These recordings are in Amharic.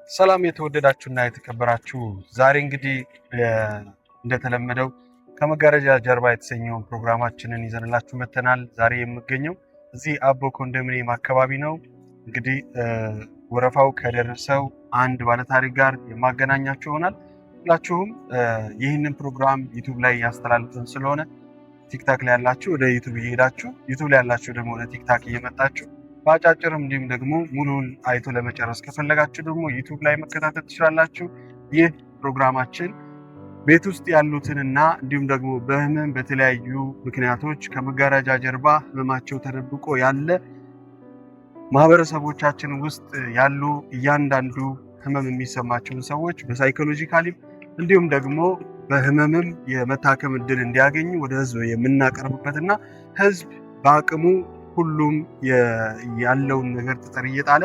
ሰላም የተወደዳችሁና የተከበራችሁ፣ ዛሬ እንግዲህ እንደተለመደው ከመጋረጃ ጀርባ የተሰኘውን ፕሮግራማችንን ይዘንላችሁ መተናል። ዛሬ የምገኘው እዚህ አቦ ኮንዶሚኒየም አካባቢ ነው። እንግዲህ ወረፋው ከደረሰው አንድ ባለታሪክ ጋር የማገናኛችሁ ይሆናል። ሁላችሁም ይህንን ፕሮግራም YouTube ላይ ያስተላልፍን ስለሆነ TikTok ላይ ያላችሁ ወደ YouTube እየሄዳችሁ፣ YouTube ላይ ያላችሁ ደግሞ ወደ TikTok እየመጣችሁ፣ በአጫጭርም እንዲሁም ደግሞ ሙሉን አይቶ ለመጨረስ ከፈለጋችሁ ደግሞ YouTube ላይ መከታተል ትችላላችሁ። ይህ ፕሮግራማችን ቤት ውስጥ ያሉትንና እንዲሁም ደግሞ በህመም በተለያዩ ምክንያቶች ከመጋረጃ ጀርባ ህመማቸው ተደብቆ ያለ ማህበረሰቦቻችን ውስጥ ያሉ እያንዳንዱ ህመም የሚሰማቸውን ሰዎች በ psychologically ም እንዲሁም ደግሞ በህመምም የመታከም እድል እንዲያገኙ ወደ ህዝብ የምናቀርብበትና ህዝብ በአቅሙ ሁሉም ያለውን ነገር ጠጠር እየጣለ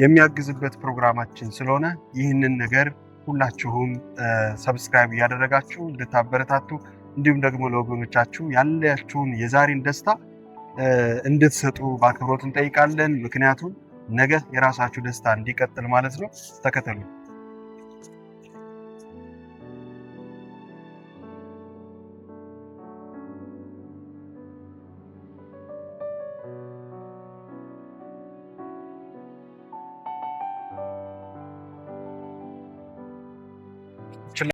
የሚያግዝበት ፕሮግራማችን ስለሆነ ይህንን ነገር ሁላችሁም subscribe እያደረጋችሁ እንድታበረታቱ እንዲሁም ደግሞ ለወገኖቻችሁ ያላችሁን የዛሬን ደስታ እንድትሰጡ በአክብሮት እንጠይቃለን። ምክንያቱም ነገ የራሳችሁ ደስታ እንዲቀጥል ማለት ነው። ተከተሉ።